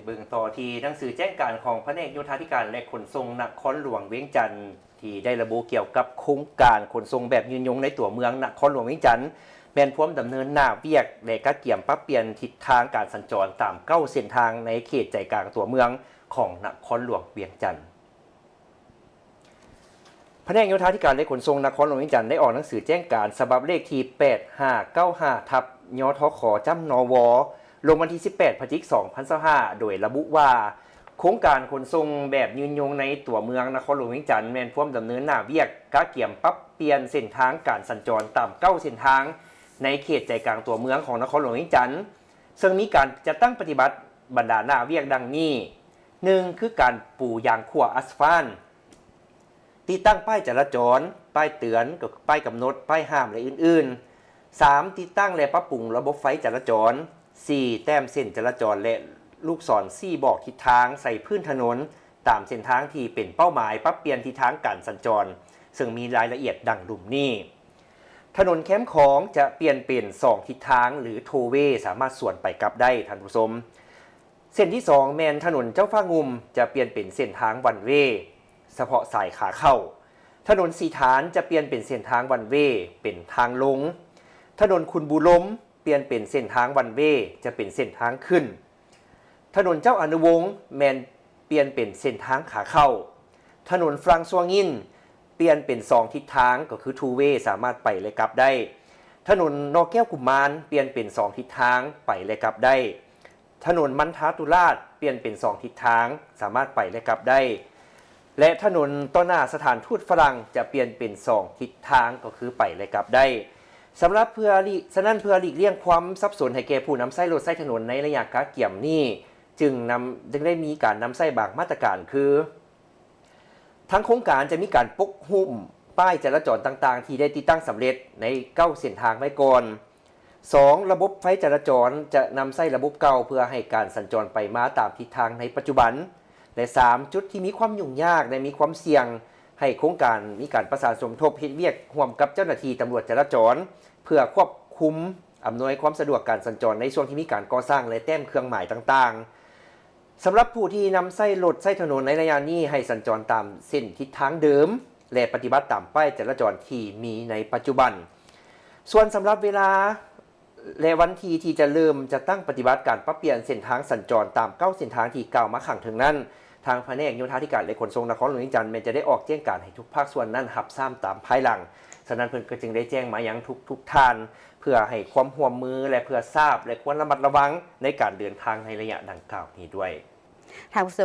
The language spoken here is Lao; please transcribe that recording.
ເບິ່ງຕໍ່ທີ່ໜັງສືແຈ້ງການຂອງພະແນກໂຍທາທິການ ແລະ ຂົນສົ່ງນະຄອນຫຼວງວຽງຈັນ ທີ່ໄດ້ລະບຸກ່ຽວກັບໂຄງການຂົນສົ່ງແບບຍືນຍົງໃນຕົວເມືອງນະຄອນຫຼວງວຽງຈັນ ແມ່ນພວມດຳເນີນໜ້າວຽກ ແລະ ກະກຽມປັບປ່ຽນທິດທາງການສັນຈອນຕາມເກົ້າເສັ້ນທາງໃນເຂດໃຈກາງຕົວເມືອງຂອງນະຄອນຫຼວງວຽງຈັນ. ພະແນກໂຍທາທິການ ແລະ ຂົນສົ່ງນະຄອນຫຼວງວຽງຈັນ ໄດ້ອອກໜັງສືແຈ້ງການສະບັບເລກທີ ແປດຫ້າເກົ້າຫ້າ ທັບ ຍທຂ ຈ້ຳ ນວ ລົງວັນທີ ສິບແປດ ພະຈິກ ສອງພັນຊາວຫ້າ ໂດຍລະບຸວ່າ ໂຄງການຂົນສົ່ງແບບຍືນຍົງໃນຕົວເມືອງນະຄອນຫຼວງວຽງຈັນ ແມ່ນພວມດຳເນີນໜ້າວຽກກະກຽມປັບປ່ຽນເສັ້ນທາງການສັນຈອນຕາມເກົ້າເສັ້ນທາງໃນເຂດໃຈກາງຕົວເມືອງຂອງນະຄອນຫຼວງວຽງຈັນ ເຊິ່ງມີການຈັດຕັ້ງປະຕິບັດບັນດາໜ້າວຽກດັ່ງນີ້: ໜຶ່ງ ຄືການປູຢາງຂົວອາສຟານ ຕິດຕັ້ງປ້າຍຈະລາຈອນ, ປ້າຍເຕືອນ ກໍຄືປ້າຍກຳນົດ, ປ້າຍຫ້າມ ແລະ ອື່ນໆ. ສາມ ຕິດຕັ້ງ ແລະ ປັບປຸງລະບົບໄຟຈະລາຈອນ. ສີ່ ແຕ້ມເສັ້ນຈະລາຈອນ ແລະ ລູກສອນຊີ້ບອກທິດທາງໃສ່ພື້ນຖະໜົນ ຕາມເສັ້ນທາງທີ່ເປັນເປົ້າໝາຍປັບປ່ຽນທິດທາງການສັນຈອນ, ເຊິ່ງມີລາຍລະອຽດດັ່ງລຸ່ມນີ້: ຖະໜົນແຄມຂອງຈະປ່ຽນເປັນສອງທິດທາງ ຫຼື ໂທເວ ສາມາດສວນໄປກັບໄດ້, ທ່ານຜູ້ຊົມ. ເສັ້ນທີສອງແມ່ນຖະໜົນເຈົ້າຟ້າງຸ່ມ ຈະປ່ຽນເປັນເສັ້ນທາງວັນເວ ສະເພາະສາຍຂາເຂົ້າ. ຖະໜົນສີຖານຈະປ່ຽນເປັນເສັ້ນທາງວັນເວ ເປັນທາງລົງ. ຖະໜົນຂຸນບູລົມປ່ຽນເປັນເສັ້ນທາງວັນເວ ຈະເປັນເສັ້ນທາງຂຶ້ນ. ຖະໜົນເຈົ້າອະນຸວົງແມ່ນປ່ຽນເປັນເສັ້ນທາງຂາເຂົ້າ. ຖະໜົນຝຣັ່ງຊົ່ວງິນປ່ຽນເປັນສອງທິດທາງ ກໍຄື two way ສາມາດໄປ ແລະ ກັບໄດ້. ຖະໜົນນອກແກ້ວກຸມານປ່ຽນເປັນສອງທິດທາງ ໄປ ແລະ ກັບໄດ້. ຖະໜົນມັນທາຕຸລາດປ່ຽນເປັນສອງທິດທາງ ສາມາດໄປ ແລະ ກັບໄດ້ ແລະ ຖະໜົນຕໍ່ໜ້າສະຖານທູດຝຣັ່ງຈະປ່ຽນເປັນສອງທິດທາງ ກໍຄືໄປ ແລະ ກັບໄດ້. ສຳລັບເພື່ອຫຼີກ ສະນັ້ນ ເພື່ອຫຼີກລ່ຽງຄວາມສັບສົນໃຫ້ແກ່ຜູ້ນຳໃຊ້ລົດໃຊ້ຖະໜົນໃນໄລຍະກະກຽມນີ້ ຈຶ່ງນຳ ຈຶ່ງໄດ້ມີການນຳໃຊ້ບາງມາດຕະການຄື: ທາງໂຄງການຈະມີການປົກຫຸ້ມປ້າຍຈະລາຈອນຕ່າງໆ ທີ່ໄດ້ຕິດຕັ້ງສຳເລັດໃນເກົ້າເສັ້ນທາງໄວ້ກ່ອນ. ສອງ ລະບົບໄຟຈະລາຈອນຈະນຳໃຊ້ລະບົບເກົ່າ ເພື່ອໃຫ້ການສັນຈອນໄປມາຕາມທິດທາງໃນປັດຈຸບັນ ແລະ ສາມ ຈຸດທີ່ມີຄວາມຫຍຸ້ງຍາກ ແລະ ມີຄວາມສ່ຽງ ໃຫ້ໂຄງການມີການປະສານສົມທົບເຮັດວຽກຮ່ວມກັບເຈົ້າໜ້າທີ່ຕຳຫຼວດຈະລາຈອນ ເພື່ອຄວບຄຸມອຳນວຍຄວາມສະດວກການສັນຈອນໃນຊ່ວງທີ່ມີການກໍ່ສ້າງ ແລະ ແຕ້ມເຄື່ອງໝາຍຕ່າງໆ. ສຳລັບຜູ້ທີ່ນຳໃຊ້ລົດໃຊ້ຖະໜົນໃນໄລຍະນີ້ ໃຫ້ສັນຈອນຕາມເສັ້ນທິດທາງເດີມ ແລະ ປະຕິບັດຕາມປ້າຍຈະລາຈອນທີ່ມີໃນປັດຈຸບັນ. ສ່ວນສຳລັບເວລາ ແລະ ວັນທີທີ່ຈະເລີ່ມຈັດຕັ້ງປະຕິບັດການປັບປ່ຽນເສັ້ນທາງສັນຈອນຕາມເກົ້າເສັ້ນທາງທີ່ກ່າວມາຂ້າງເທິງນັ້ນ, ທາງພະແນກໂຍທາທິການ ແລະ ຂົນສົ່ງນະຄອນຫຼວງວຽງຈັນ ແມ່ນຈະໄດ້ອອກແຈ້ງການໃຫ້ທຸກພາກສ່ວນນັ້ນຮັບຊາບຕາມພາຍຫຼັງ. ສະນັ້ນເພິ່ນກໍຈຶ່ງໄດ້ແຈ້ງມາຍັງທຸກໆທ່ານ ເພື່ອໃຫ້ຄວາມຮ່ວມມື ແລະ ເພື່ອຊາບ ແລະ ຄວນລະມັດລະວັງໃນການເດີນທາງໃນໄລຍະດັ່ງກ່າວນີ້ດ້ວຍ. ທ່ານຜູ້ຊົມ